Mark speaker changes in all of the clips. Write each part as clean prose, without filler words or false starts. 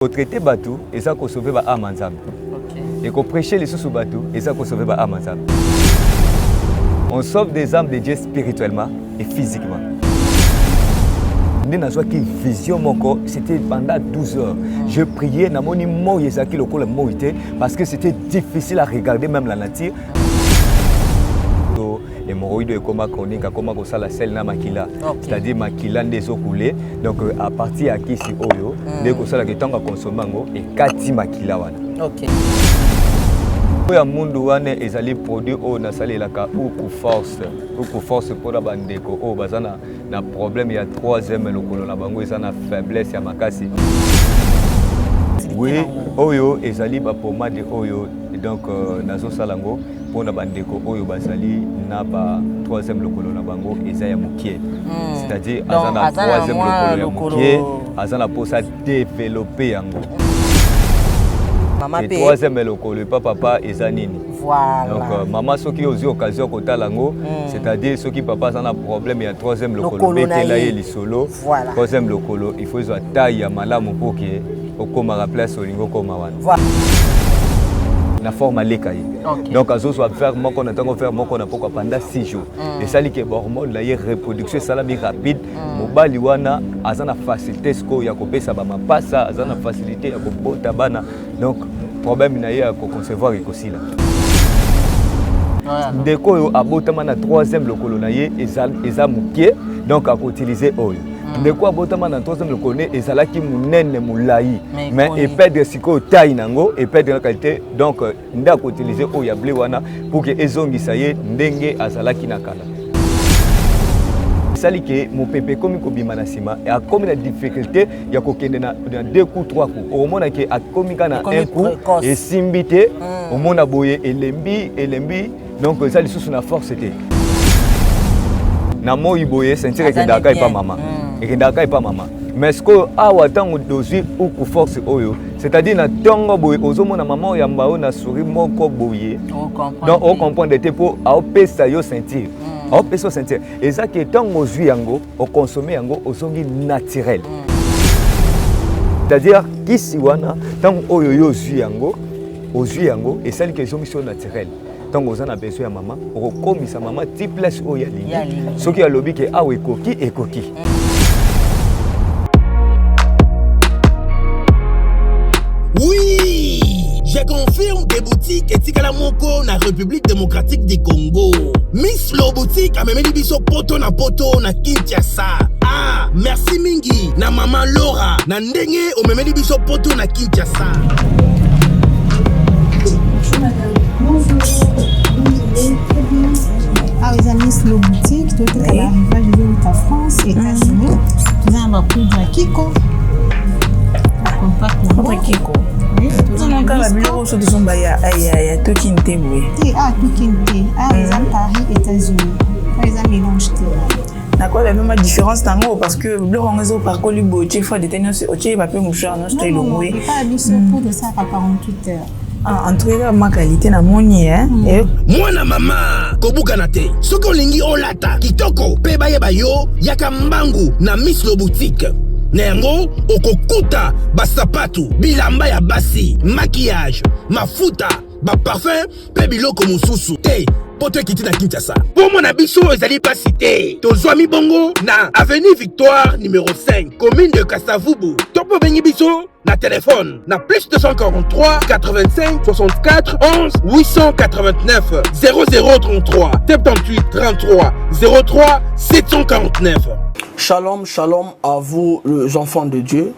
Speaker 1: Kotraite bato eza kosauve ba âme ya Nzambe.
Speaker 2: Okay.
Speaker 1: Et koprêcher lisusu bato eza kosauve ba âme ya Nzambe. On sauve des âmes de Dieu spirituellement et physiquement. Nde nazwaki vision moko, c'était pendant 12 heures. Je priais, namoni moi ezalaki lokola moi te parce que c'était difficile à regarder même la nature. Hémorroïde ekoma chronique, akoma kosala sel na makila. C'est-à-dire makila nde ezokule. Donc à partir ya kisi oyo nde kosalaka ntango akonsome yango ekati makila wana. Oyo ya mundu wana ezali produit oyo nasalelaka uku force, uku force mpona bandeko oyo baza na problème ya troisième lokolo na bango eza na faiblesse ya makasi. Oui, oyo ezali bapomade oyo donc nazosala yango mpona bandeko oyo bazali na ba troisième lokolo na bango eza ya mokie. C'est-à-dire aza na troisième lokolo ya mokie, aza na mposa développer yango.
Speaker 2: Mama
Speaker 1: pe troisième lokolo epa papa eza nini?
Speaker 2: Voilà.
Speaker 1: Donc mama soki ozwi occasion kotala yango, c'est-à-dire soki papa aza na problème ya troisième lokolo, betela ye lisolo. Troisième lokolo il faut ezwa taille ya malamu mpo ke okomaka place olingi okoma wana. Na forme aleka ye. Donc azozwa verre moko na ntango, verre moko na pokwa pendant 6 jours. Esali ke bahormone na ye reproduction esalami rapide. Mobali wana aza na facilité sikoyo ya kopesa bamapasa, aza na facilité ya kobota bana. Donc problème na ye ya koconcevoir ekosila. Ndeko oyo abotama na troisième lokolo na ye eza mokie, donc akoutilize oyo. Ndeko abotama na troisième lokolo ne ezalaki monene molai, mais eperdre sikoyo taille nango, eperdre na qualité. Donc nde akoutilize oyo ya blé wana pour ke ezongisa ye ndenge azalaki na kala. Esali ke mopepe ekomi kobima na nsima, akomi na difficulté ya kokende na 2 coups, 3 coups. Okomona ke akomi kaka na 1 coup esimbi te, omona boye elembi elembi, donc eza lisusu na force te. Na moi boye ceinture ekendaka epa mama, ekendaka epa mama. Mais sikoyo awa ntango tozwi uku force oyo, c'est-à-dire na ntongo boye ozomona mama oyo yamba oyo na souri moko boye, donc ocomprendre te mpo aopesa yo ceinture, aopesa yo ceinture. Eza ke ntango ozwi yango, okonsome yango, ozongi naturel. C'est-à-dire kisi wana ntango oyo yo ozwi yango, ozwi yango esali ke ezongisi yo naturel. Ntango oza na besoin ya mama, okokomisa mama ti place oyo alingi. Soki alobi ke awa ekoki, ekoki.
Speaker 3: Oui, je confirme que boutique etikala moko na République démocratique du Congo. Miss Lo Boutique amemeli biso poto na poto na Kinshasa. Ah, merci mingi na mama Laura na ndenge omemeli biso poto na Kinshasa.
Speaker 4: Bonjour madame. Bonjour. Ah, eza Miss Lo Boutique, toteka ba arrivage ezowuta France, États-Unis. Toza na bapoudre ya Kiko.
Speaker 5: Poudre Kiko. Kaka biloko so tozomba ya tokini te boye.
Speaker 4: Te, ah tokini te. Ah, eza Paris, États-Unis. Ah, eza mélange te.
Speaker 5: Nakoyeba mpe ma différence nango parce que biloko yango ezopakoli boye, otie fois dete nyonso, otie bape mouchoir nyonso to elongwe.
Speaker 4: Epa biso poudre esalaka 48 heures.
Speaker 5: Ah, en tout cas ma qualité namoni.
Speaker 3: Mwana mama, kobukana te. Soki olingi olata kitoko mpe bayeba yo, yaka mbangu na Miss Lo Boutique. Na yango okokuta basapatu, bilamba ya basi, maquillage, mafuta, baparfum mpe biloko mosusu te. Poto ekiti na Kinshasa. Mpo na biso ezali pasi te. Tozwami bongo na avenue Victoire numéro 5, commune de Kasavubu. To mpo obengi biso na téléphone na plus 243 85 64 11 889 0033 78 33 03 749.
Speaker 6: Shalom, shalom à vous les enfants de Dieu.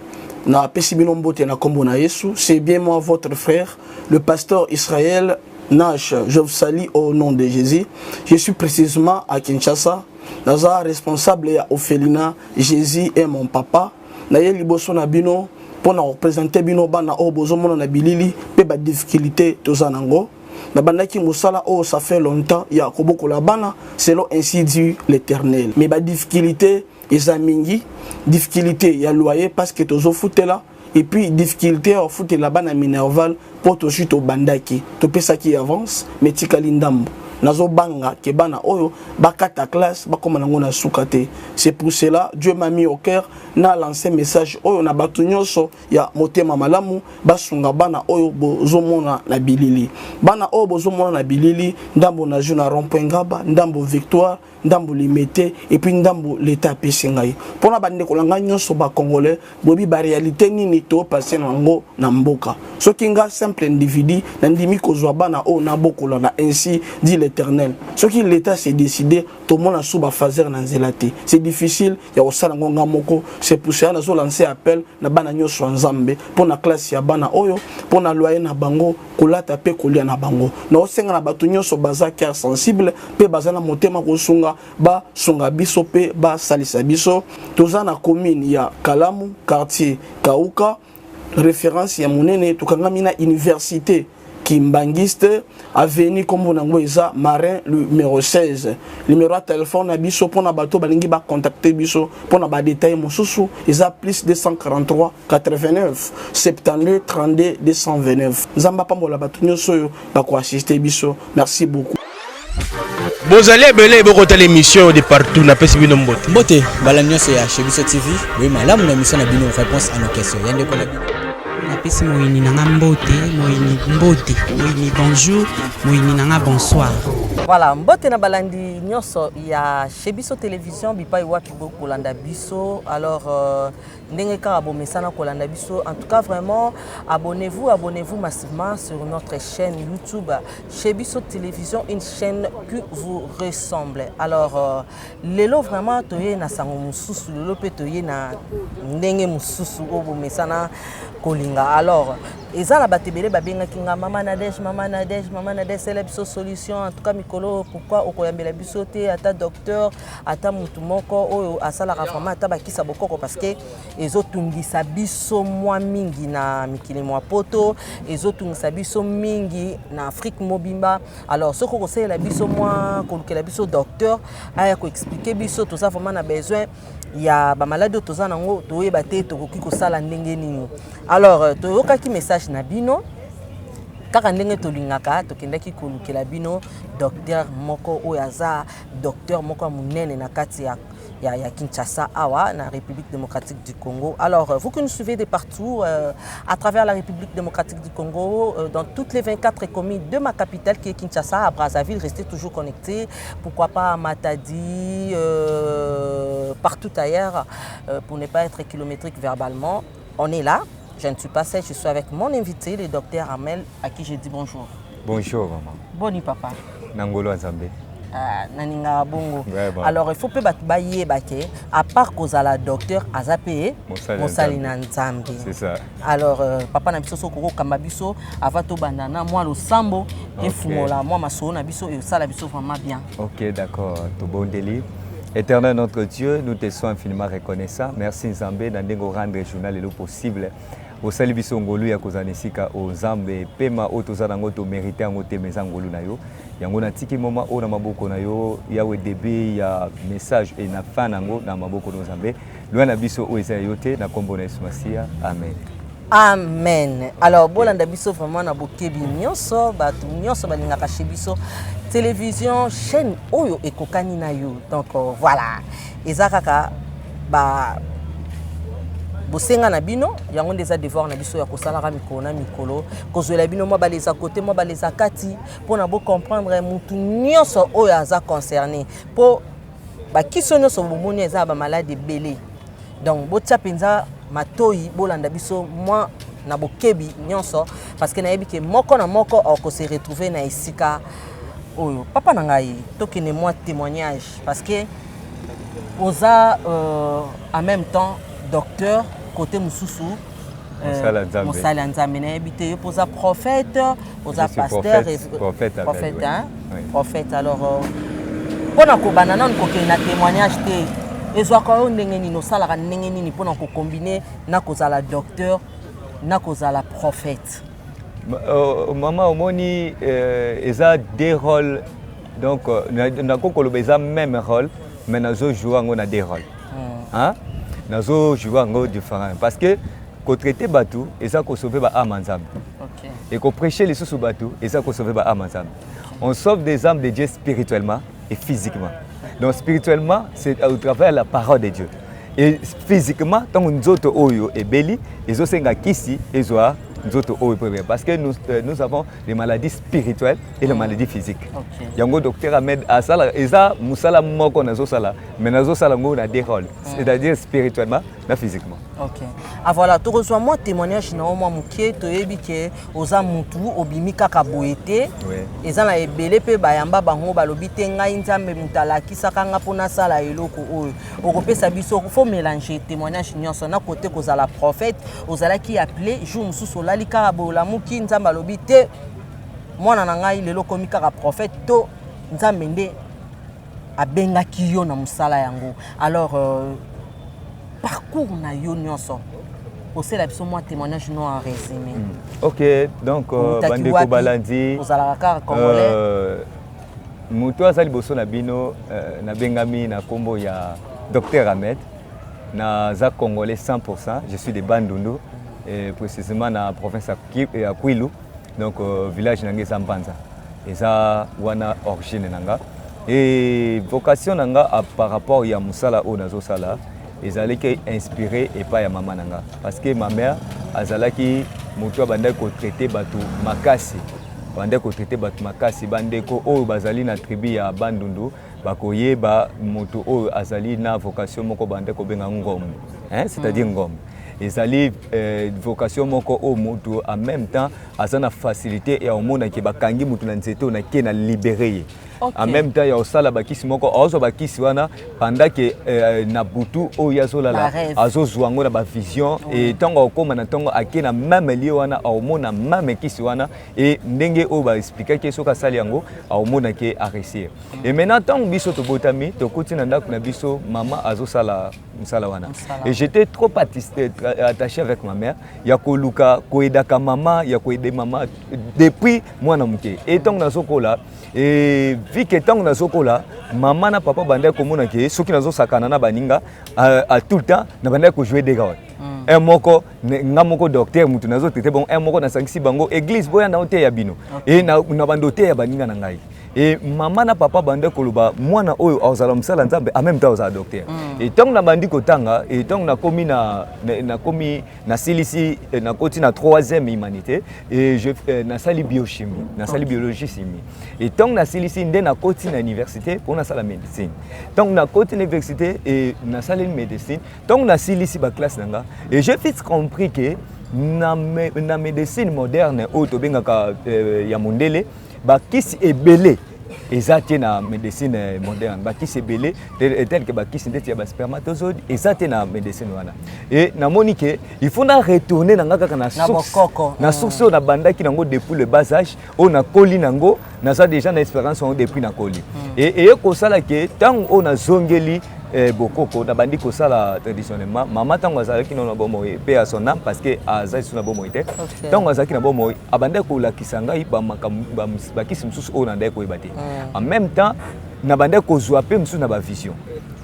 Speaker 6: Na pesi bino mbote na kombo na Yesu. C'est bien moi votre frère, le pasteur Israël Nash. Je vous salue au nom de Jésus. Je suis précisément à Kinshasa. Naza responsable ya orphelinat Jésus est mon papa. Naye liboso na bino pour na représenter bino bana oyo bozomona na bilili pe ba difficulté toza nango. Nabandaki mosala oyo ça fait longtemps ya kobokola bana selon ainsi dit l'Éternel. Mais ba difficulté eza mingi, difficulté ya loyer parce que tozofutela, et puis difficulté ya kofutela bana minerval po tozwi tobandaki, topesaki avance mais tikali ndambo. Nazobanga ke bana oyo bakata classe bakoma nango na suka te. C'est pour cela Dieu m'a mis au cœur na lancer message oyo na bato nyonso ya motema malamu basunga bana oyo bozomona na bilili. Bana oyo bozomona na bilili, ndambo na jeu na rond-point Ngaba, ndambo Victoire, ndambo Limete et puis ndambo l'État apesi ngai. Mpona bandeko na ngai nyonso ba Congolais, boyebi ba réalité nini to passer na yango na mboka. Soki nga simple individu nandimi kozwa bana oyo nabokola na ainsi dit l'Éternel. Soki l'État s'est décidé, tomona sous ba phaser na nzela te. C'est difficile ya kosala ngo nga moko. C'est pour cela nazo lancer appel na bana nyonso ya Nzambe mpona classe ya bana oyo, mpona loyer na bango, kolata pe kolia na bango. Naosenga na bato nyonso baza cœur sensible pe baza na motema kosunga, basunga biso pe basalisa biso. Toza na commune ya Kalamu, quartier Kauka, référence ya monene. Tokangami na université Kimbanguiste, avenue kombo nango eza Marin numéro 16. Numéro ya téléphone na biso mpona bato balingi ba contacter biso mpona ba détail mosusu eza plus 243 89 72 32 229. Nzambe apambola bato nyonso oyo bakoassiste biso. Merci beaucoup.
Speaker 3: Bozali ebele bokotala émission de partout, napesi bino mbote.
Speaker 7: Mbote bala nyonso ya Chez Biso TV, boye malamu na émission na bino réponse à nos questions. Ya ndeko na bino.
Speaker 8: Napesi moyini na nga mbote, moyini mbote, moyini bonjour, moyini na nga bonsoir.
Speaker 2: Voilà, mbote na balandi nyonso ya Chez Biso Télévision, bipai wapi bokolanda biso. Alors ndenge kaka bomesana kolanda biso, en tout cas vraiment abonnez-vous, abonnez-vous massivement sur notre chaîne YouTube Chez Biso Télévision, une chaîne qui vous ressemble. Alors lelo vraiment toye na sango mosusu, lelo pe toye na ndenge mosusu oyo bomesana kolinga. Alors eza na bato ebele babengaki nga mama Nadège, mama Nadège, mama Nadège, sala biso solution. En tout cas mikolo pourquoi okoyambela biso te ata docteur, ata mutu moko oyo asalaka vraiment ata bakisa bokoko, parce que ezotungisa biso mwa mingi na mikili mwa poto, ezotungisa biso mingi na Afrique mobimba. Alors soki okosalela biso mwa kolukela biso docteur aya koexpliquer biso, toza vraiment na besoin ya bamaladi oyo toza nango, toyeba te tokoki kosala ndenge nini. Alors toyokaki message na bino kaka ndenge tolingaka, tokendaki kolukela bino docteur moko oyo aza docteur moko ya monene na kati ya Kinshasa awa na République démocratique du Congo. Alors vous qui nous suivez de partout à travers la République démocratique du Congo, dans toutes les 24 communes de ma capitale qui est Kinshasa, à Brazzaville, restez toujours connectés, pourquoi pas à Matadi, partout ailleurs, pour ne pas être kilométrique verbalement. On est là, je ne suis pas seule, je suis avec mon invité, le docteur Armel, à qui je dis bonjour.
Speaker 1: Bonjour maman.
Speaker 2: Boni papa.
Speaker 1: Nangolo Nzambe.
Speaker 2: Ah, naningaka bongo.
Speaker 1: Vraiment.
Speaker 2: Alors il faut mpe bato bayeba ke à part kozala docteur, aza mpe
Speaker 1: Mosali
Speaker 2: mosali na Nzambe.
Speaker 1: C'est ça.
Speaker 2: Alors papa na biso, soki okokamba biso avant tobanda na mwa losambo, efungola mwa masolo na biso, esala biso vraiment bien.
Speaker 1: Ok, d'accord. Tobondeli. Éternel notre Dieu, nous te sommes infiniment reconnaissants. Merci Nzambe na ndenge rendre journal lelo possible. Osali biso ngolu ya kozala na esika oyo Nzambe, pema oyo toza nango tomérite yango te, mais eza ngolu na yo. Yango natiki moma oyo na maboko na yo Yawe, début ya message e na fin nango na maboko na Nzambe. Loin na biso oyo eza ya yo te, na kombo na Yesu Masiya. Amen.
Speaker 2: Amen. Alors bolanda biso vraiment na bokebi nyonso, bato nyonso balingaka Chez Biso Télévision, chaîne oyo ekokani na yo. Donc voilà, eza kaka ba bosenga na bino, yango nde eza devoir na biso ya kosalaka mikolo na mikolo, kozwela bino mwa baleza kote, mwa baleza kati, mpona bocomprendre mutu nyonso oyo aza concerné, mpo bakiso nyonso bomoni eza ya bamaladi ebele. Donc botia mpenza matoi, bolanda biso mwa na bokebi nyonso, parce que nayebi ke moko na moko akose retrouver na esika oyo. Papa na ngai, tokende mwa témoignage, parce que oza en même temps docteur, côté mosusu
Speaker 1: Mosali ya Nzambe.
Speaker 2: Mosali ya Nzambe. Nayebi te, yo mpo oza prophète, oza
Speaker 1: Je suis
Speaker 2: pasteur,
Speaker 1: prophète, prophète Abel,
Speaker 2: prophète,
Speaker 1: oui.
Speaker 2: hein?
Speaker 1: Oui.
Speaker 2: Prophète. Alors mpona kobanda nanu kokende na témoignage te, ezwaka yo ndenge nini, osalaka ndenge nini mpona kocombine na kozala docteur na kozala prophète?
Speaker 1: Mama, omoni, eza deux rôles. Donc nakoki koloba eza même rôle, mais nazojoue yango na deux rôles, hein? Nazojoue yango différent, parce que kotraite bato eza kosauve baâme ya Nzambe. Et koprêcher lisusu bato eza kosauve baâme ya Nzambe. On sauve des âmes de Dieu spirituellement et physiquement. Donc spirituellement, c'est au travers la parole de Dieu. Et physiquement, ntango nzoto oyo ebeli, ezosenga kisi ezwa nzoto oyo premier. Parce que nous, nous avons les maladies spirituelles et les maladies physiques. Yango docteur Ahmed asala eza mosala moko nazosala, mais nazosala ngo na deux rôles, c'est-à-dire spirituellement na physiquement.
Speaker 2: Ok, ah voilà, tokozwa mwa témoignage na yo mwa moke. Toyebi ke oza mutu obimi kaka boye te. Eza na ebele mpe bayamba bango, balobi te: "Ngai, Nzambe moto alakisaka nga mpo nasala eloko oyo." Okopesa biso, faut mélanger témoignage nyonso na kote kozala prophète. Ozalaki appelé jour mosusu, olali kaka boye, olamuki, Nzambe alobi te: "Mwana na ngai, lelo okomi kaka prophète"? To Nzambe nde abengaki yo na mosala yango? Alors parcours na yo nyonso, osala biso mwa témoignage no en résumé.
Speaker 1: Ok, donc bandeko balandi,
Speaker 2: ozalaka kaka Congolais?
Speaker 1: Moto aza liboso na bino, nabengami na nkombo ya Docteur Ahmed, naza Congolais 100%. Je suis de Bandundu et précisément na province ya Kwilu. Donc village na nga eza Mbanza, eza wana origine na nga. Et vocation na nga par rapport ya mosala oyo nazosala ezalaki inspiré epai ya mama na nga, parce que ma mère azalaki moto abandaki kotraite bato makasi, abandaki kotraite bato makasi. Bandeko oyo bazali na tribu ya Bandundu bakoyeba moto oyo azali na vocation moko bandaki kobenga ngombe, hein? C'est-à-dire ngombe ezali vocation moko oyo moto en même temps aza na facilité ya omonaki bakangi moto na nzete oyo nake na libéré ye. En même temps ya kosala bakisi moko, azozwa bakisi wana pendant ke na butu oyo azolala, azozwa yango na bavision. E ntango akokóma na ntongo, ake na même lieu wana, aomona même kisi wana. E ndenge oyo baexplikaki, soki asali yango, aomona ke aréussir. Et maintenant, ntango biso tobotami, tokuti na ndako na biso mama azosala mosala wana. Et j'étais trop attaché avec ma mère, ya koluka koaidaka mama, ya koaider mama depuis mwana moke. E ntango nazokola, e vu que ntango nazokola, mama na papa bandaki komona ke soki nazosakana na baninga, à tout le temps na bandaki kojouer deux rôles. Un moko nga moko docteur, mutu nazotraite bango. Un moko nasangisi bango église, boya na oteya bino. E na bando oteya baninga na ngai. E mama na papa bande koloba: "Mwana oyo azala mosala Nzambe, en même temps azala docteur." E ntango nabandi kotanga, e ntango nakomi na nakomi nasilisi, nakoti na troisième humanité e je nasali biochimie, nasali biologie chimie. E ntango nasilisi nde nakoti na université mpo nasala médecine. Ntango nakoti na université e nasaleli médecine, ntango nasilisi baclasse na nga, et j'ai vite compris que na médecine moderne oyo tobengaka ya mondele, bakisi ebele eza te. Na médecine moderne, bakisi ebele tel que bakisi ndeti ya baspermatozoïde eza te na médecine wana. E namoni ke il faut na retourner na nga kaka na source, na source oyo nabandaki nango depuis le bas âge, oyo nakoli nango, naza déjà na expérience yango depuis nakoli. E eye kosala ke ntango oyo nazongeli bokoko, nabandi kosala traditionnellement. Mama, ntango azalaki nano na bomoi, mpe ya son âme, parce que aza lisusu na bomoi te, ntango azalaki na bomoi, abandaki kolakisa ngai bakisi mosusu oyo nandaki koyeba te. En même temps nabandaki kozwa mpe mosusu na bavision.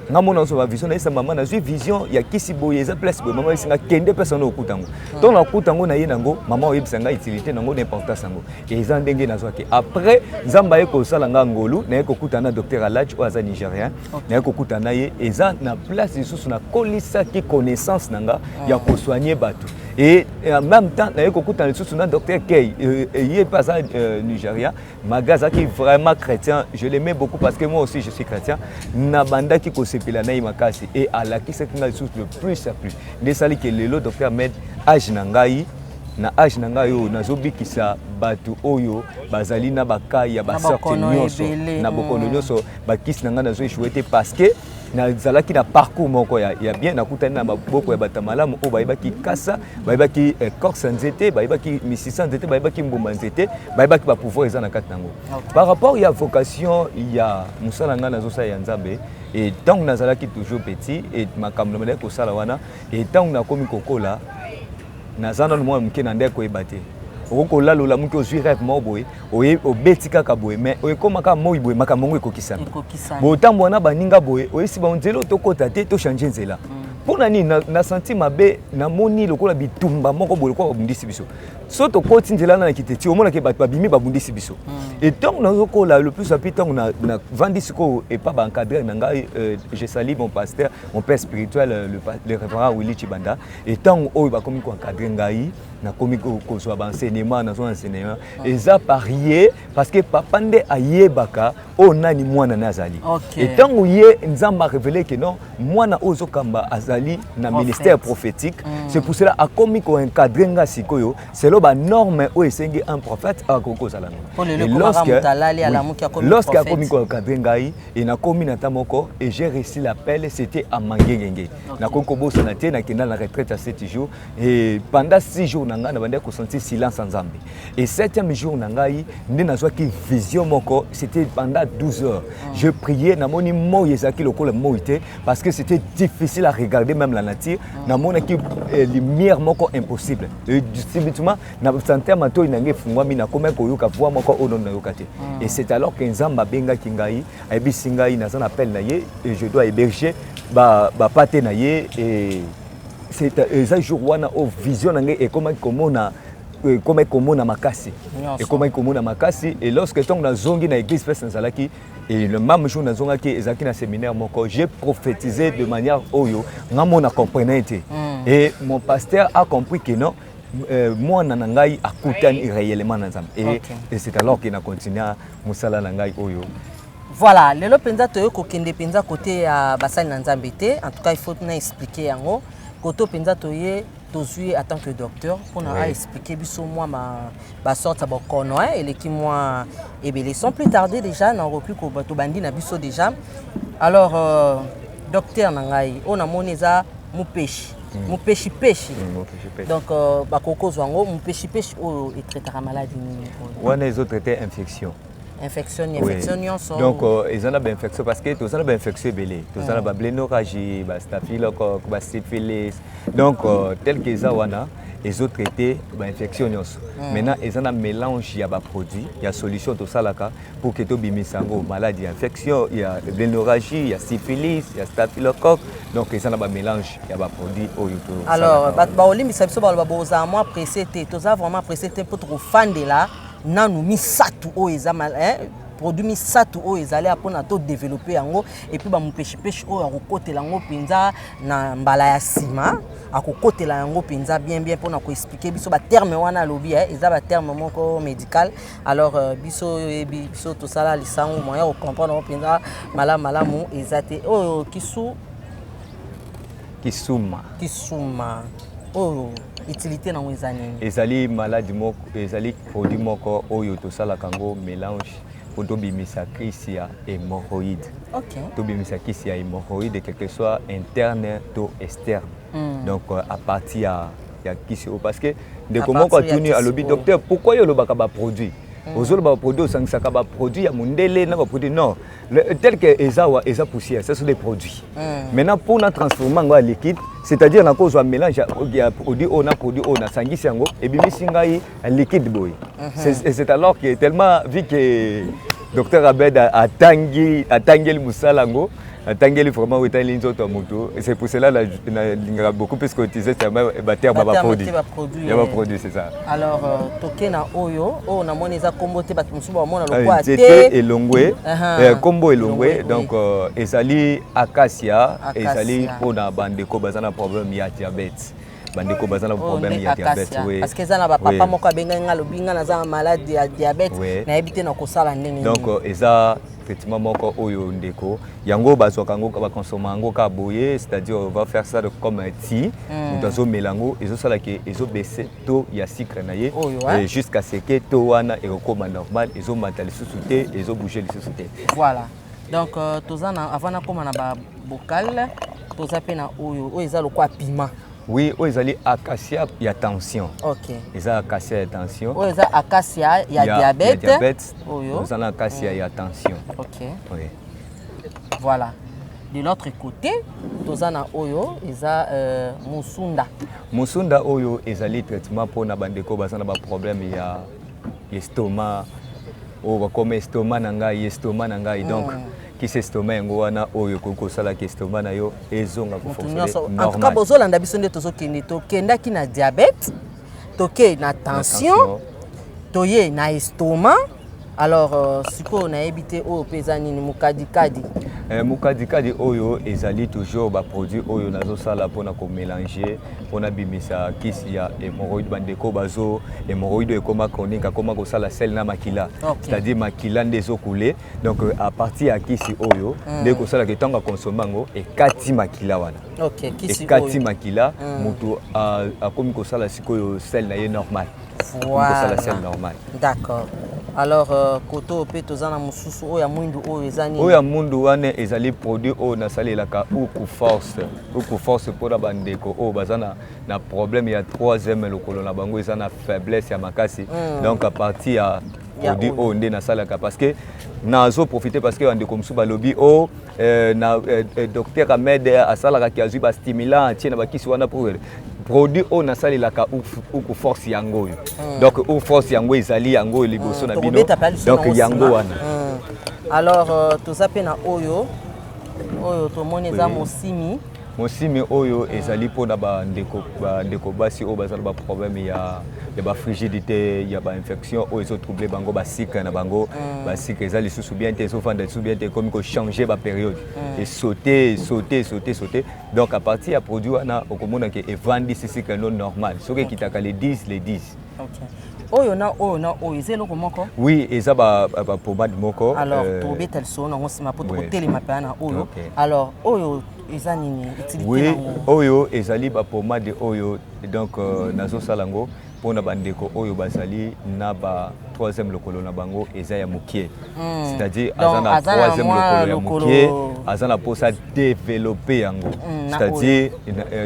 Speaker 1: Nga mona nazwa bavision, nayesa mama: "Nazwi vision ya kisi boye, eza place boye." Mama ayebisinga: "Kende place wana, okuta yango." Ntango nakuta yango, naye nango, mama oyebisa ngai utilité nango na importance yango. Eza ndenge nazwaki. Après, Nzambe aye kosala nga ngolu, naye kokutana na docteur Alaj oyo aza Nigérien. Naye kokutana na ye, eza na place lisusu nakolisaki connaissance na nga ya kosoigne bato. Et en même temps naye kokutana lisusu na docteur Key, ye mpe aza Nigérien, malgré azalaki vraiment chrétien. Je l'aimais beaucoup parce que moi aussi je suis chrétien. Nabandaki kosepela na ye makasi et alakisaki ngai lisusu de plus à plus. Nde esali ke lelo docteur Ahmed, âge na ngai, na âge na ngai oyo, nazobikisa bato oyo bazali na bacas ya basorte nyonso, na bokono nyonso. Bakisi na ngai nazo échoué te, parce que nazalaki na parcours moko ya bien. Nakutani na maboko ya bato ya malamu oyo bayebaki kasa, bayebaki écorce ya nzete, bayebaki misisa ya nzete, bayebaki mbuma nzete, bayebaki bapouvoir eza na kati nango. Par rapport ya vocation ya mosala ngai nazosala ya Nzambe, e ntango nazalaki toujours petit e makambo na bandaki kosala wana. E ntango nakomi kokola, naza nano mwana moke, na ndenge koyeba te. Okoki kolala, olamuki, ozwi rêve moko boye, obeti kaka boye, mais ekóma kaka moi boye, makambo yango ekokisami. Botambola na baninga boye, oyesi bango nzela oyo tokɔta te, tochange nzela. Mpo na nini na senti mabe? Namoni lokola bitumba moko boye, lokola babundisi biso. So tokoti nzela wana na Kiteti, omonaki bato babimi, babundisi biso. Et ntango nazokola le plus api, ntango navandi sikoyo epa baencadreur na ngai, je salue mon pasteur, mon père spirituel, le révérend Willy Chibanda. Et ntango oyo bakomi koencadre ngai, nakomi kozwa baenseignement, nazwa enseignement eza par ye, parce que papa nde ayebaka oyo nani mwana ne azali. Et ntango ye Nzambe arévélé ke non, mwana oyo ozokamba azali na ministère prophétique, c'est pour cela akomi koencadre nga sikoyo selon banorme oyo esengi un prophète akoki kozala. Lorsque akomi koencadre ngai e nakomi na ta moko et j'ai reçu l'appel, c'était à Mangengenge. Nakoki kobosana te, nakenda na retraite ya 7 jours et pendant 6 jours na ngai nabandaki kosentir silence ya Nzambe. Et septième jour na ngai nde nazwaki vision moko, c'était pendant 12 heures. Je priais, namoni moi ezalaki lokola moi te, parce que c'était difficile à regarder même la nature. Namonaki lumière moko impossible et subitement na sentir matoi na ngai efungwami, nakomaki koyoka voix moko oyo nano nayoka te. Et c'est alors que Nzambe abengaki ngai, ayebisi ngai naza na appel na ye et je dois héberger bapate na ye. Et eza jour wana oyo vision na ngai ekomaki komona makasi, ekomaki komona makasi. Et lorsque ntango nazongi na église place nazalaki, et le même jour nazongaki, ezalaki na séminaire moko, j'ai prophétisé de manière oyo nga mo na comprenait te. Et mon pasteur a compris que non, mwana na ngai akutani réellement na Nzambe. Et c'est alors que na continue mosala na ngai oyo.
Speaker 2: Voilà, lelo mpenza toyei kokende mpenza kote ya basali na Nzambe te. En tout cas, il faut na expliquer yango. Kote mpenza toye, tozwi en tant que docteur mpona aexpliquer biso mwa basorte ya bokono eleki mwa ebele. Sans plus tarder, déjà nakoki tobandi na biso déjà. Alors, docteur na ngai, oyo namoni eza mupeshi, mupeshi peshi. Donc bakoki kozwa yango, mupeshi peshi oyo etraitaka maladi nini?
Speaker 1: Wana ezotraite infection.
Speaker 2: Infection, infection nyonso?
Speaker 1: Donc eza na bainfection, parce que toza na bainfection ebele. Toza na bablénorragie, bastaphylocoque, basyphilis. Donc tel que eza wana, ezotraite bainfection nyonso. Maintenant eza na mélange ya baproduit ya solution tosalaka pour que tobimisa yango, maladi ya infection ya blénorragie, ya syphilis, ya staphylocoque. Donc eza na bamélange ya baproduit oyo.
Speaker 2: Alors bato baolimbisa biso, baloba bozala mwa pressé te. Toza vraiment pressé te mpo tokofandela nanu misato oyo eza produit misato oyo ezali mpona todéveloppe yango. Et puis bamopeshipeshi oyo akokotela yango mpenza na mbala ya nsima, akokotela yango mpenza bien bien mpona koexpliquer biso baterme wana. Alobi eza baterme moko médical. Alors biso oyo oyebi biso tosala lisango, moyen kocomprendre yango mpenza malamu malamu eza te. Oyo kisu?
Speaker 1: Kisuma.
Speaker 2: Kisuma oyo, utilité nango eza nini?
Speaker 1: Ezali maladi moko, ezali produit moko oyo tosalaka yango mélange mpo tobimisa crise ya hémorroïde. Tobimisa kisi ya hémorroïde, quelque soit interne to externe. Donc à partir ya kisi oyo, parce que ndeko moko atuni, alobi: "Docteur, pourquoi yo olobaka baproduit, ozoloba baproduit, osangisaka baproduit ya mondele na baproduit?" Non, tel que eza wa, eza poussière, ce sont des produits. Maintenant, mpona transformer yango ya liquide, c'est-à-dire nakozwa mélange ya produit oyo na produit oyo, nasangisi yango, ebimisi ngai liquide boye. C'est alors que tellement vu que docteur Abed atangi, atangeli mosala yango, atangeli vraiment oyo etali nzoto ya moto. C'est pour cela nalingaka beaucoup plus koutiliser baterme ya baproduit, ya baproduit, c'est ça.
Speaker 2: Alors toke na oyo. Oyo namoni eza kombo te, bato mosusu bamona lokwa.
Speaker 1: Te, elongwe, kombo elongwe. Donc ezali acacia, ezali mpona bandeko baza na problème ya diabète, bandeko baza na problème ya diabète.
Speaker 2: Oui, parce que eza na bapapa moko abengai nga, alobi: "Nga naza na malade ya diabète, nayebi te na kosala ndenge."
Speaker 1: Donc eza traitement moko oyo ndeko yango bazwaka yango, bakonsoma yango kaka boye, c'est-à-dire on va faire ça comme un thé. Moto azomela yango, ezosalaka ezobaisser taux ya sucre na ye jusqu'à ce que taux wana ekokóma normal, ezomata lisusu te, ezobouge lisusu te.
Speaker 2: Voilà. Donc toza na, avant nakóma na babocal, toza mpe na oyo, oyo eza lokwa piment.
Speaker 1: Oui, oyo ezali acacia ya tension. Eza acacia ya tension.
Speaker 2: Oyo eza acacia ya diabète.
Speaker 1: Diabète. Oyo oza na acacia ya tension.
Speaker 2: Oui. Voilà, de l'autre côté toza na oyo eza musunda.
Speaker 1: Musunda oyo ezali traitement mpona bandeko baza na baproblème ya estomac, oyo bakoma estomac na ngai, estomac na ngai. Donc Kisi estomac yango wana oyo ekoki kosalaka estomac na yo ezonga
Speaker 2: Moto nyonso, en tout cas bozolanda biso nde tozokende. Tokendaki na diabète, toke na tension, toye na estomac. Alors sikoyo nayebi te oyo mpe eza nini, mokadikadi.
Speaker 1: Mokadikadi oyo ezali toujours baproduit oyo nazosala mpona komélanger, mpona bimisa kisi ya hémorroïde. Bandeko bazo hémorroïde oyo ekoma chronique, akoma kosala selles na makila, c'est-à-dire makila nde ezokule. Donc à partir ya kisi oyo nde kosalaka, ntango akonsome yango, ekati makila wana.
Speaker 2: Kisi
Speaker 1: Ekati
Speaker 2: oyo.
Speaker 1: makila, moto akomi kosala sikoyo selles na ye normal. Akomi kosala selles normal.
Speaker 2: D'accord. Alors koto oyo mpe toza na mosusu oyo ya mwindu, oyo eza nini?
Speaker 1: Oyo ya mundu wana ezali produit oyo nasalelaka Uku Force. Uku Force mpona bandeko oyo baza na problème ya troisième lokolo na bango eza na faiblesse ya makasi. Donc à partir ya
Speaker 2: Ya
Speaker 1: produit
Speaker 2: oyo.
Speaker 1: Oyo nde nasalaka, parce que nazoprofite, parce que bandeko mosusu balobi o na docteur Ahmed asalaka ki azwi bastimulant, atie na bakisi wana. Pour produit oyo nasalelaka Uku Force, yango oyo. Donc Uku Force yango ezali yango oyo liboso na bino.
Speaker 2: Tokobeta mpe liso
Speaker 1: Donc
Speaker 2: nango
Speaker 1: yango
Speaker 2: nsima.
Speaker 1: wana.
Speaker 2: Alors toza mpe na oyo, oyo tomoni eza mosimi.
Speaker 1: Mosimi oyo ezali mpona bandeko basi oyo baza na baproblème ya bafrigidité, ya bainfection oyo ezotrouble bango bacycle na bango. Bacycle eza lisusu bien te, ezofanda lisusu bien te, ekomi kochange bapériode, esaute, esaute, esaute, esaute. Donc à partir ya produit wana, okomona ke evandisi cycle no normal. Soki ekitaka le 10, le 10.
Speaker 2: Ok. Oyo na oyo na oyo eza eloko moko?
Speaker 1: Oui, eza bapomade moko.
Speaker 2: Alors tobeta lisolo nango nsima mpo tokotelema mpenza na oyo. Alors oyo eza nini, utilité nango?
Speaker 1: Oyo ezali bapomade oyo, donc nazosala yango mpona bandeko oyo bazali na ba troisième lokolo na bango eza ya mokie, c'est-à-dire aza na troisième lokolo ya mokie, aza na mposa développer yango, c'est-à-dire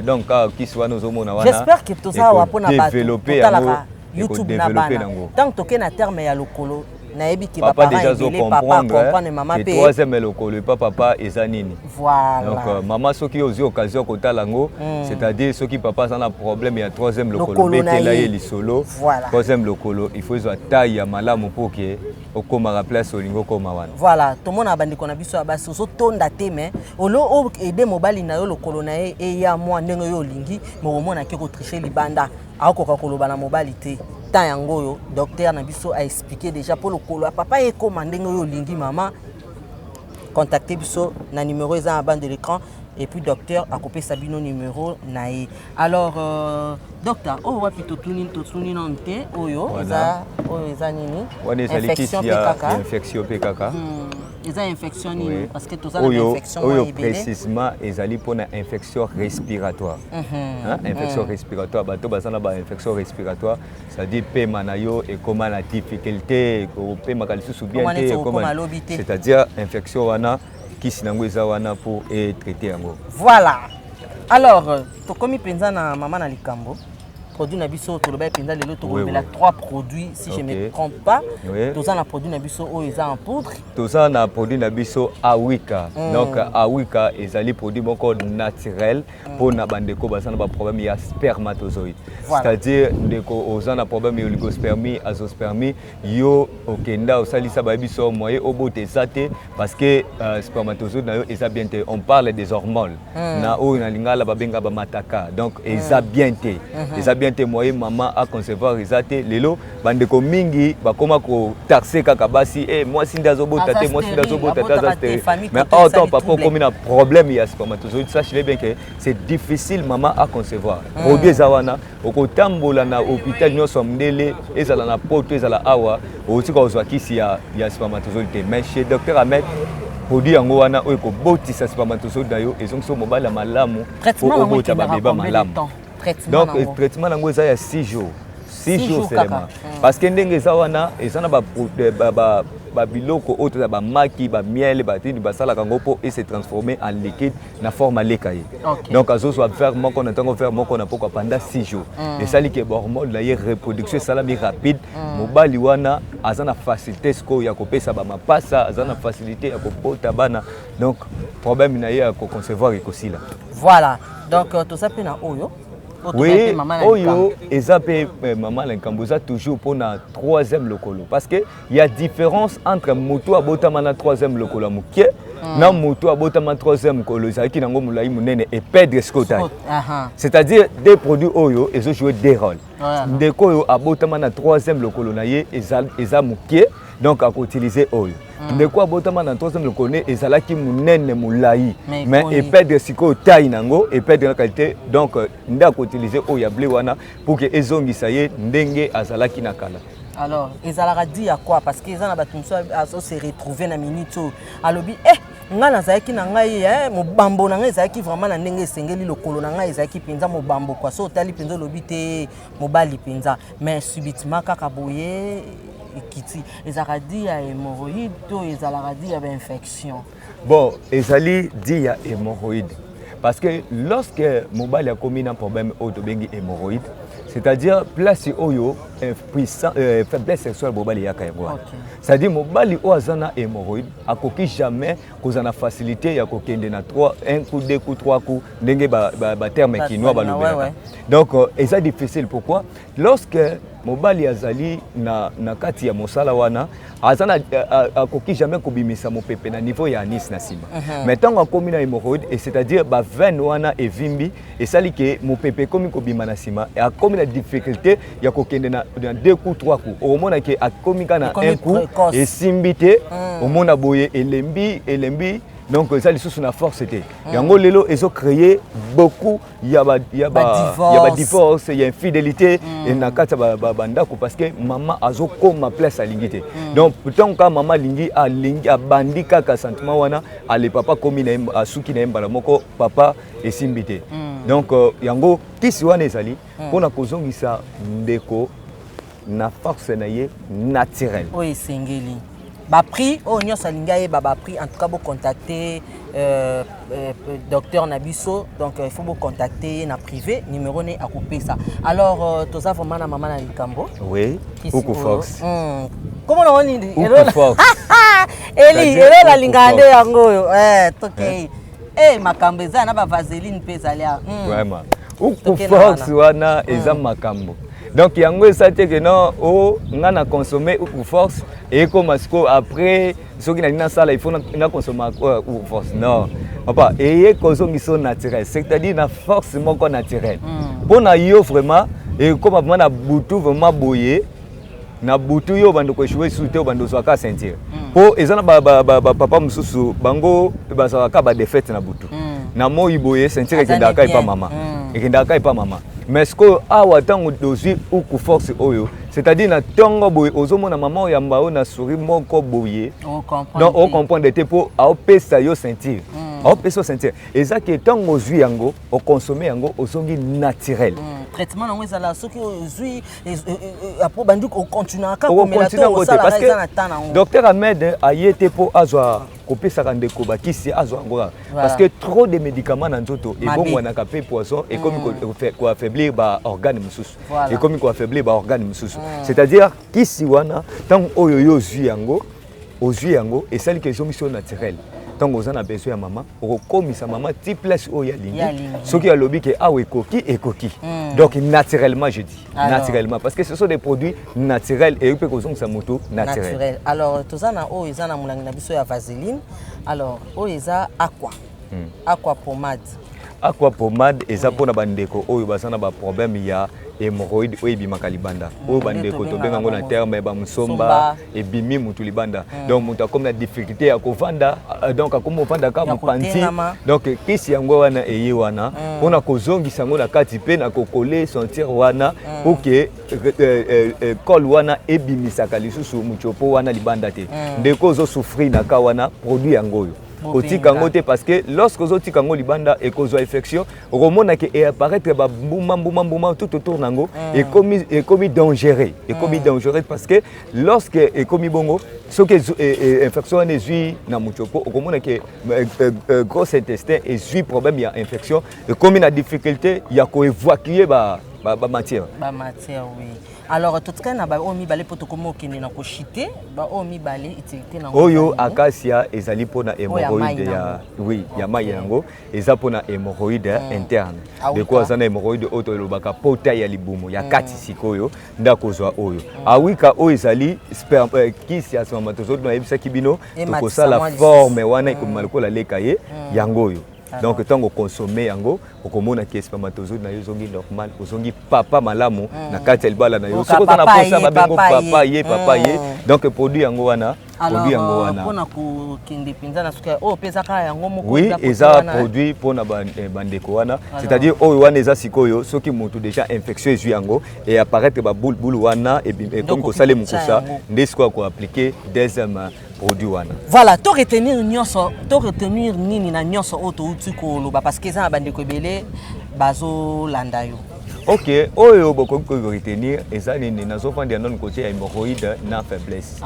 Speaker 1: donc kaka kisi wana ozomona wana.
Speaker 2: J'espère que toza awa mpona bato totalaka YouTube na bana. Ntango toke na terme ya lokolo, nayebi ke
Speaker 1: papa déjà comprendre, comprendre mama mpe troisième lokolo epa papa eza nini.
Speaker 2: Voilà.
Speaker 1: Donc mama, soki ozwi occasion kotala yango, c'est-à-dire soki papa aza na problème ya troisième lokolo, betela ye lisolo. Troisième lokolo, il faut ezwa taille ya malamu mpo ke okomaka place olingi okoma wana.
Speaker 2: Voilà, tomona bandeko na biso ya basi, ozotonda te, mais olo oede mobali na yo, lokolo na ye eya mwa ndenge oyo olingi, mokomona ke kotriche libanda, akoka koloba na mobali te. Temps yango oyo docteur na biso aexplike déjà mpo lokolo ya papa ekóma ndenge oyo olingi. Mama, contacte biso na numéro eza na bande de l'écran et puis docteur akopesa bino numéro na ye. Alors docteur, oyo wapi? Totuni, totuni nanu te. Oyo eza, oyo eza nini?
Speaker 1: Wana ezali kisi ya infection mpe kaka.
Speaker 2: Eza infection nini? Parce que toza na infection.
Speaker 1: Oyo précisément ezali mpona infection respiratoire. Infection respiratoire, bato baza na bainfection respiratoire, c'est-à-dire pema na yo ekóma na difficulté, opemaka lisusu bien te, c'est-à-dire infection wana, kisi nango eza wana mpo etraite yango.
Speaker 2: Voilà. Alors tokomi mpenza na mama na likambo, produit na biso tolobaki mpenza lelo. Tokolobela trois produits, si je me trompe pas. Toza na produit na biso oyo eza en poudre.
Speaker 1: Toza na produit na biso Awika. Donc Awika ezali produit moko naturel mpona bandeko baza na baproblème ya spermatozoïde, c'est-à-dire ndeko oza na problème ya oligospermie, azospermie, yo okenda osalisa, bayebi so moyen obota eza te, parce que spermatozoïde na yo eza bien te. On parle des hormones na oyo na lingala babenga bamataka. Donc eza bien te, eza bien te, moyen mama aconcevoir eza te. Lelo bandeko mingi bakoma kotaxe kaka basi: e mwasi nde azobota te, mwasi nde azobota te, aza stérile. Mais or tant papa okomi na problème ya spermatozoïde, sachez bien que c'est difficile mama aconcevoir. Produit eza wana, okotambola na hôpital nyonso ya mondele, ezala na poto, ezala awa, okotika kozwa kisi ya spermatozoïde te. Mais chez docteur Ahmed, produit yango wana oyo ekobotisa spermatozoïde na yo, ezongisi mobali ya malamu po obota babeba malamu. Donc traitement yango eza ya 6 jours, 6 jours seulement, parce que ndenge eza wana, eza na babiloko oyo toza bamaki, bamiel, batini basalaka yango mpo ese transformer en liquide na forme aleka ye. Donc azozwa verre moko na ntango, verre moko na pokwa pendant 6 jours. Esali ke bahormone na ye, reproduction esalami rapide. Mobali wana aza na facilité sikoyo ya kopesa bamapasa, aza na facilité ya kobota bana. Donc problème na ye ya koconcevoir ekosila.
Speaker 2: Voilà. Donc toza mpe na oyo.
Speaker 1: Oui, oyo eza mpe mama na likambo, eza toujours mpona troisième lokolo, parce que y a différence entre moto abotama na troisième lokolo ya mokie. Na moto abotama troisième mokolo, ezalaki nango molai monene, eperdre sikoyo taille. C'est-à-dire deux produits oyo ezojouer deux rôles. Ndeko oyo abotama na troisième lokolo na ye eza moke, donc akoutiliser oyo. Ndeko abotama na troisième lokolo ne ezalaki monene molai, mais eperdre sikoyo taille nango, eperdre na qualité, donc nde akoutiliser oyo ya blé wana pour que ezongisa ye ndenge azalaki na kala.
Speaker 2: Alors ezalaka dû à quoi? Parce que eza na bato mosusu azose retrouver na minute oyo, alobi: "Eh, ngai nazalaki na ngai mobambo na ngai ezalaki vraiment na ndenge esengeli, lokolo na ngai ezalaki mpenza mobambo kwa so otali mpenza, olobi te mobali mpenza, mais subitement kaka boye ekiti." Ezalaka dû ya hémorroïde to ezalaka dû ya bainfection?
Speaker 1: Bon, ezali dû ya hémorroïde, parce que lorsque mobali akomi na problème oyo tobengi hémorroïde, c'est-à-dire place oyo puissant, faiblesse sexuelle mobali eyaka, yango wana. C'est-à-dire mobali oyo aza na hémorroïde akoki jamais kozala na facilité ya kokende na 3, 1 coup, 2 coup, 3 coup, ndenge baterme kinois balobelaka. Donc eza difficile. Pourquoi? Lorsque mobali azali na kati ya mosala wana, aza na akoki jamais kobimisa mopepe na niveau ya anus na nsima. Mais ntango akomi na hémorroïde, et c'est-à-dire baveine wana evimbi, esali ke mopepe ekomi kobima na nsima, akomi na difficulté ya kokende na deux coups, trois coups. Okomona ke akomi kaka na un coup, esimbi te. Omona boye elembi, elembi, donc eza lisusu na force te. Yango lelo ezocréer beaucoup ya badivorce, ya infidélité na kati ya bandako, parce que mama azokóma place alingi te. Donc ntango kaka mama alingi, alingi, abandi kaka sentiment wana, ale papa akomi na ye, asuki na ye mbala moko, papa esimbi te. Donc yango kisi wana ezali mpona kozongisa ndeko na force na ye naturelle.
Speaker 2: Oyo esengeli. Baprix oyo nyonso alingi ayeba baprix, en tout cas bocontacte docteur na biso. Donc il faut bocontacte ye na privé, numéro ne akopesa. Alors toza vraiment na mama na likambo.
Speaker 1: Oui, Uku Force.
Speaker 2: Kombo nango nini?
Speaker 1: Uku Force.
Speaker 2: Eli elolo alingaka nde yango oyo. Tokei e makambo eza na bavaseline mpe ezali.
Speaker 1: Vraiment, Uku Force wana eza makambo. Donc yango eza te ke non, o nga na consomme Uku Force, ekoma sikoyo après soki nalingi nasala, il faut nakonsomma Uku Force. Non papa, eye kozongisa naturel, c'est-à-dire na force moko naturelle mpo na yo. Vraiment ekoma vraiment na butu, vraiment boye na butu, yo obanda koéchouer susu te, obanda ozwaka ceinture, mpo eza na bapapa mosusu, bango bazalaka badéfaite na butu. Na moi boye ceinture ekendaka epa mama, ekendaka epa mama. Mais sikoyo awa, ntango tozwi Uku Force oyo, c'est-à-dire na ntongo boye ozomona mama oyamba oyo na sourire moko boye, donc ocomprendre te mpo aopesa yo ceinture, aopesa yo ceinture. Eza ke ntango ozwi yango, okonsome yango, ozongi naturel.
Speaker 2: Traitement nango ezala soki ozwi, après bandi ocontinuaka komela to osalaka, eza na temps nango?
Speaker 1: Docteur Ahmed aye te mpo azwa kopesaka ndeko bakisi, azwa yango kaka, parce que trop de médicaments na nzoto ebongwanaka mpe poison, ekomi koaffaiblir baorgane mosusu, ekomi koaffaiblir baorgane mosusu. C'est-à-dire kisi wana, ntango oyo yo ozwi yango, ozwi yango, esaliki ezongisi yo naturel. Ntango oza na besoin ya mama, okokomisa mama ti place oyo alingi. Soki alobi ke awa ekoki, ekoki. Donc naturellement, je dis naturellement, parce que ce sont des produits naturels, eyoki mpe kozongisa moto naturel.
Speaker 2: Naturel. Alors toza na oyo eza na molangi na biso ya vaseline. Alors oyo eza aqua pomade.
Speaker 1: Aqua pomade eza mpona bandeko oyo baza na baproblème ya hémorroïde oyo ebimaka libanda, oyo bandeko tobenga yango na terme bamusomba, ebimi mutu libanda. Donc moto akomi na difficulté ya kovanda, donc akomi kovanda kaka mopanzi. Donc kisi yango wana eye wana mpona kozongisa yango na kati mpe na kocoller ceinture wana pour que colle wana ebimisaka lisusu mutiopo wana libanda te. Ndeko ozosouffrir na ka wana, produit yango oyo, kotika yango te, parce que lorsque ozotika yango libanda, ekozwa infection. Okomona ke eapparaître bambuma mbuma mbuma tout autour nango, ekomi dangereux, ekomi dangereux, parce que lorsque ekomi bongo, soki infection wana ezwi na mutiopo, okomona ke gros intestin ezwi problème ya infection, ekomi na difficulté ya koévacuer bamatière.
Speaker 2: Bamatière, oui. Alors totikali na baoyo mibale mpo tokomi okende na koshite. Baoyo mibale, utilité nango?
Speaker 1: Oyo acacia ezali mpona hémorroïde ya, oui, ya mai yango eza mpona hémorroïde interne. Ndeko aza na hémorroïde oyo tolobaka pota ya libumu ya kati, sikoyo nde akozwa oyo awika. Oyo ezali kisi ya. spermatozoïde nayebisaki bino tokosala forme wana ekobima lokola leka ye yango oyo. Donc ntango okonsome yango, okomona ke spermatozoïde na yo ezongi normal, ozongi papa malamu na kati ya libala na yo. Soki oza na posa babengo papa ye, papa ye. Donc produit yango wana, produit yango wana.
Speaker 2: Mpona kokende mpenza na suka, oyo mpe eza kaka yango moko?
Speaker 1: Oui, eza produit mpona bandeko wana, c'est-à-dire oyo wana eza sikoyo soki motu déjà infection ezwi yango e apparaître babulubulu wana, ekomi kosala mokusa, nde sikoyo akoappliquer deuxième produit wana.
Speaker 2: Voilà, to retenir nyonso, to retenir nini na nyonso oyo touti koloba? Parce que eza na bandeko ebele bazolanda yo.
Speaker 1: Ok, oyo bokoki koretenir eza nini? Nazofandela nano côté ya hémorroïde na faiblesse,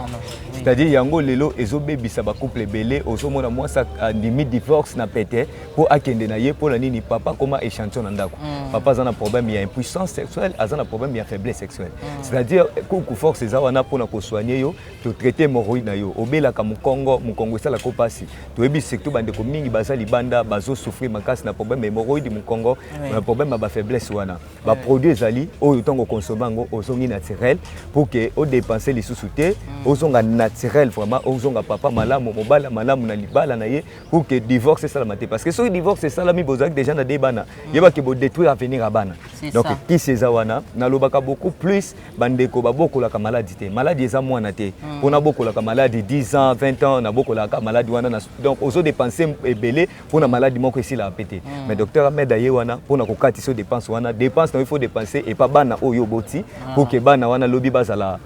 Speaker 1: c'est-à-dire yango lelo ezobebisa bacouple ebele. Ozomona mwasi andimi divorce na pete mpo akende na ye. Mpo na nini? Papa koma échantillon na ndako. Papa aza na problème ya impuissance sexuelle, aza na problème ya faiblesse sexuelle. C'est-à-dire Kuku Force eza wana mpona kosoigner yo, totraite hémorroïde na yo. Obelaka mokongo, mokongo esalaka mpasi, toyebi surtout bandeko mingi baza libanda, bazosouffrir makasi na problème ya hémorroïde, mokongo, na problème ya bafaiblesse wana. Baproduit ezali oyo ntango okonsome yango, ozongi naturel pour ke odépense lisusu te, ozonga naturel vraiment, ozonga papa malamu, mobala malamu na libala na ye, pour que divorce esalama te. Parce que soki divorce esalami, bozalaki déjà na de bana, yebaki bodétruire avenir ya bana. Donc kisi eza wana. Nalobaka beaucoup plus, bandeko babokolaka maladi te, maladi eza mwana te. Mpona bokolaka maladi 10 ans, 20 ans, nabokolaka maladi wana, donc ozodépense ebele mpona maladi moko esilaka mpe te. Mais docteur Ahmed aye wana mpona kokatisa dépense wana. Dépense na yo, il faut dépenser epa bana oyo oboti, pour que bana wana lobi bazala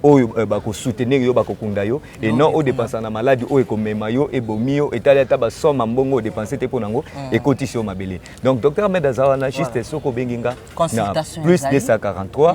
Speaker 1: oyo bakosoutenir yo, bakokunda yo, et non odepensa na maladi oyo ekomema yo, ebomi yo. Etali ata basoma mbongo odepense te mpo nango, ekotisi yo mabele. Donc docteur Ahmed aza wana juste soki obengi nga na plus 243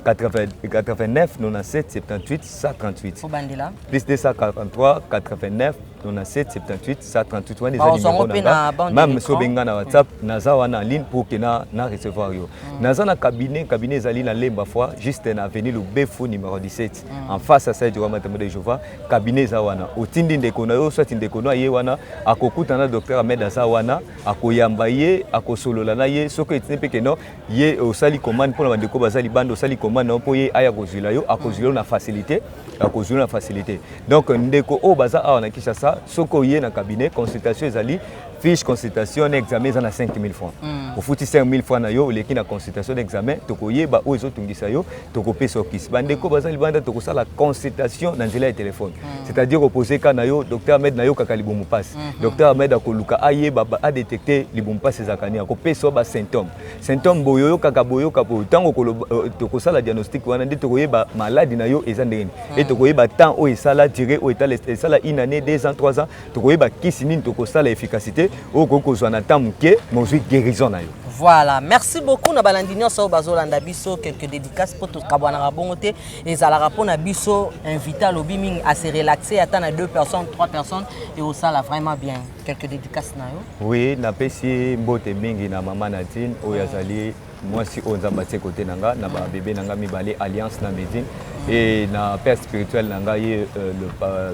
Speaker 1: 89 97 78 138.
Speaker 2: Obandela.
Speaker 1: Plus 243 89 97 78 138, wana eza numéro na nga. Même soki obengi nga na WhatsApp, naza wana en ligne pour ke na recevoir yo. Naza na cabinet, cabinet ezali na Lemba Foi, juste na avenue Lubefu numéro 17, en face à Saint Roi de Jova. Cabinet eza wana. Otindi ndeko na yo, soit ndeko na ye wana akokutana na docteur Ahmed, aza wana, akoyamba ye, akosolola na ye. Soki etindi mpe keno ye osali commande mpona bandeko baza libanda, osali commande na mpo ye aya kozwila yo, akozwila yo na facilité, akozwila yo na facilité. Donc ndeko oyo baza awa na Kinshasa, soki oye na cabinet, consultation ezali, fiche consultation na examen eza na 5000 francs. Ofuti 5000 francs na yo, oleki na consultation na examen, tokoyeba oyo ezotungisa yo, tokopesa okisi. Bandeko baza libanda, tokosala consultation na nzela ya telefone, c'est-à-dire opose ka na yo: "Docteur Ahmed, nayokaka libumu mpasi." Docteur Ahmed akoluka ayeba, adétecte libumu mpasi ezalaka nini, akopesa yo basymptôme, symptôme boye oyokaka, boyoka boye. Ntango tokosala diagnostic wana, nde tokoyeba maladi na yo eza ndenge nini, e tokoyeba temps oyo esala, durée oyo esala, une année, 2 ans, 3 ans, tokoyeba kisi nini tokosala, efficacité oyo okoki kozwa na temps moke, mozwi guérison na yo.
Speaker 2: Voilà, merci beaucoup na balandi nyonso oyo bazolanda biso. Quelques dédicaces mpo tokabwanaka bongo te, ezalaka mpona biso. Invité alobi mingi, ase relaxe, ata na deux personnes, trois personnes, ekosala vraiment bien. Quelques dédicaces na yo?
Speaker 1: Oui, napesi mbote mingi na mama Nadine oyo azali mwasi oyo Nzambe atie kote na nga, na babebe na nga mibale, Alliance na Medine, et na père spirituel na ngai,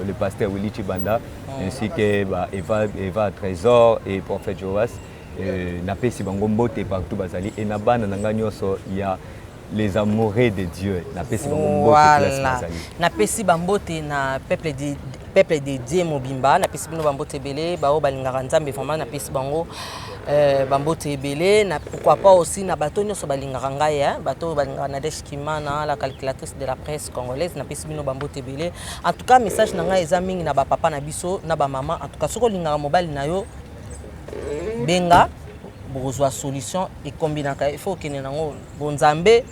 Speaker 1: le pasteur Willy Chibanda, ainsi que ba Eva, Eva Trésor et prophète Joas. Napesi bango mbote partout bazali, et na bana na ngai nyonso ya les amoureux de Dieu, napesi bango mbote place bazali.
Speaker 2: Napesi bambote na peuple de Dieu mobimba. Napesi bino bambote ebele, baoyo balingaka Nzambe vraiment, napesi bango bambote ebele. Na pourquoi pas aussi na bato nyonso balingaka ngai, hein, bato oyo balingaka Nadège Kimana, la calculatrice de la presse congolaise, napesi bino bambote ebele. En tout cas, message na ngai eza mingi na bapapa na biso, na bamama. En tout cas, soki olingaka mobali na yo, benga, bokozwa solution. Ekombinaka, il faut okende nango bonzambe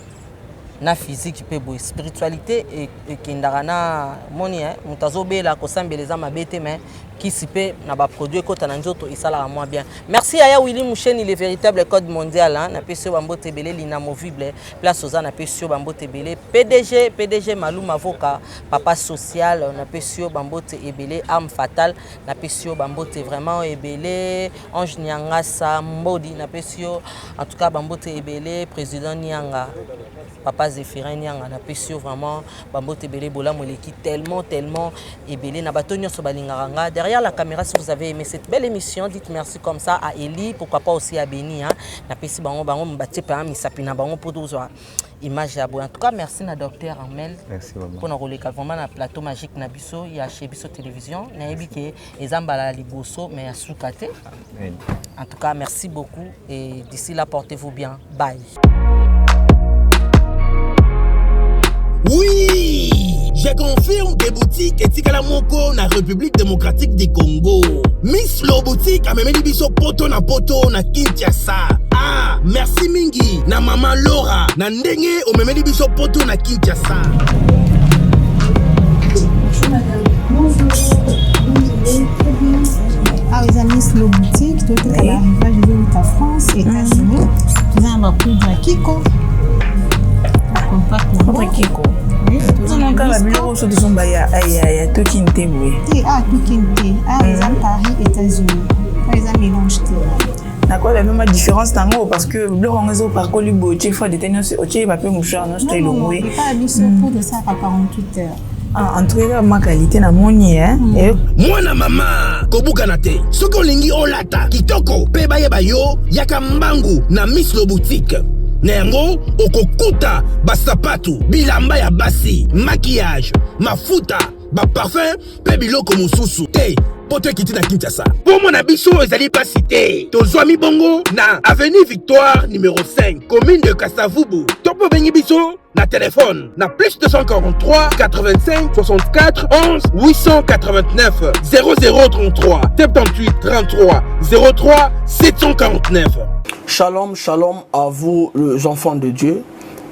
Speaker 2: na physique mpe boye spiritualité ekendaka na moni. Moto azobela, kosambela eza mabe te, mais kisi mpe na baproduit ekɔta na nzoto, esalaka mwa bien. Merci aya Willy Musheni, le véritable code mondial, hein. Napesi yo bambote ebele. L'inamovible, place oza, napesi yo bambote ebele. PDG, PDG Maluma Voka, papa social, napesi yo bambote ebele. Arme fatale, napesi yo bambote vraiment ebele. Ange Niangasa Mbodi, napesi yo en tout cas bambote ebele. Président Nianga, papa Zéphirin Nianga, napesi yo vraiment bambote ebele. Bolamu eleki tellement, tellement ebele na bato nyonso balingaka nga. Derrière la caméra, si vous avez aimé cette belle émission, dites merci comme ça à Eli, pourquoi pas aussi à Beni, hein. Napesi bango, bango batie mpenza misapi na bango mpo tozwa. Image ya boye. En tout cas, merci na docteur Armel
Speaker 1: Merci, maman.
Speaker 2: mpona koleka vraiment na plateau magique na biso ya chez biso télévision. Nayebi ke eza mbala ya liboso, mais ya suka te.
Speaker 1: Amen.
Speaker 2: En tout cas, merci beaucoup et d'ici là, portez-vous bien. Bye.
Speaker 3: Oui, je confirme que boutique etikala moko na République démocratique du Congo. Miss Lo Boutique amemeli biso poto na poto na Kinshasa. Ah, merci mingi na mama Laura na ndenge omemeli biso poto na Kinshasa.
Speaker 4: Bonjour madame. Bonjour. Bonjour. Très bien. Awa eza Miss Lo Boutique, toteka ba arrivage ezowuta France, États-Unis. Toza na bapoudre ya Kiko, bacompact nango.
Speaker 5: Poudre Kiko.
Speaker 4: Oui, toza na
Speaker 5: Kaka
Speaker 4: Miss
Speaker 5: biloko so tozomba ya tokini te boye.
Speaker 4: Te, awa tokini te, awa eza Paris, États-Unis, awa eza mélange te.
Speaker 5: Nakoyeba mpe ma différence nango parce que biloko yango ezopakoli boye, otie fond de teint nyonso, otie bape mouchoir nyonso to elongwe.
Speaker 4: Epai biso poudre esalaka 48 heures.
Speaker 5: Ah, en tout cas ma qualité namoni eh.
Speaker 3: Mwana mama, kobukana te. Soki olingi olata kitoko mpe bayeba yo, yaka mbangu na Miss Lo Boutique. Na yango okokuta basapatu, bilamba ya basi, maquillage, mafuta, baparfum mpe biloko mosusu te. Poto ekiti na Kinshasa, mpo na biso ezali pasi te. Tozwami bongo na avenue Victoire numéro 5, commune de Kasavubu, to mpe obengi biso na telefone na plus 243 85 64 11 889 0033 78 33 03 749.
Speaker 6: Shalom, shalom à vous les enfants de Dieu.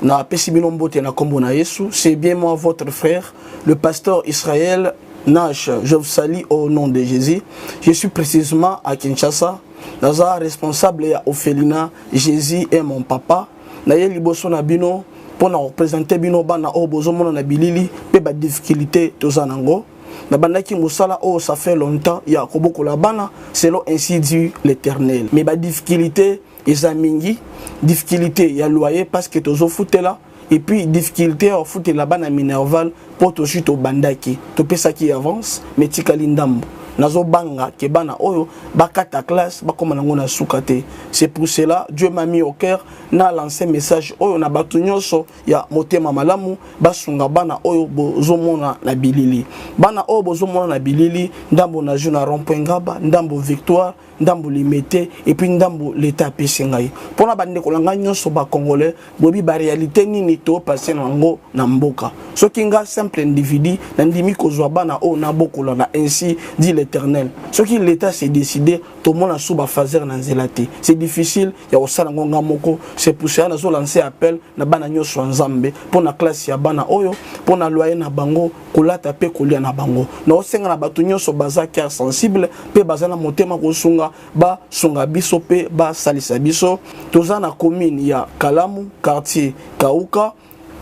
Speaker 6: Na pesi bino mbote na kombo na Yesu. C'est bien moi, votre frère, le pasteur Israël Nash. Je vous salue au nom de Jésus. Je suis précisément à Kinshasa. Naza responsable ya orphelinat Jésus est mon papa. Naye liboso na bino mpona koprésenter bino bana oyo bozomona na bilili mpe badifficulté toza nango. Nabandaki mosala oyo ça fait longtemps ya kobokola bana selon ainsi dit l'Éternel, mais badifficulté eza mingi. Difficulté ya loyer parce que tozofutela, et puis difficulté ya kofutela bana minerval mpo tozwi, tobandaki, topesaki avance mais tikali ndambo. Nazobanga ke bana oyo bakata classe, bakóma nango na suka te. C'est pour cela Dieu m'a mis au cœur na lancé message oyo na bato nyonso ya motema malamu, basunga bana oyo bozomona na bilili. Bana oyo bozomona na bilili, ndambo na na rond-point Ngaba, ndambo Victoire, ndambo Limete, et puis ndambo leta apesi ngai. Mpona bandeko na ngai nyonso bacongolais, boyebi baréalité nini topase na yango na mboka. Soki nga simple individu nandimi kozwa bana oyo nabokola na ainsi dit l'Éternel, soki l'état s'est décidé, tomona su bafaser na nzela te, c'est difficile ya kosala yango nga moko. C'est pour cela nazolancer appel na bana nyonso ya Nzambe mpo na classe ya bana oyo, mpo na loyer na bango, kolata mpe kolia na bango. Naosenga na bato nyonso baza cœur sensible mpe baza na motema kosunga, basunga biso mpe basalisa biso. Toza na commune ya Kalamu, quartier Kauka,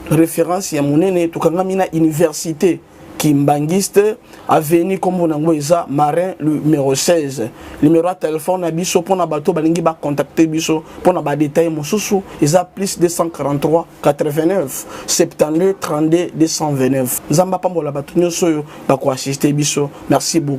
Speaker 6: référence ya monene. Tokangami na université Kimbangiste, avenue nkombo nango eza Marin numéro 16. Numéro ya telefone na biso mpona bato balingi bacontacte biso mpona badetail mosusu eza plus 243 89 72 32 229. Nzambe apambola bato nyonso oyo bakoassiste biso. Merci beaucoup.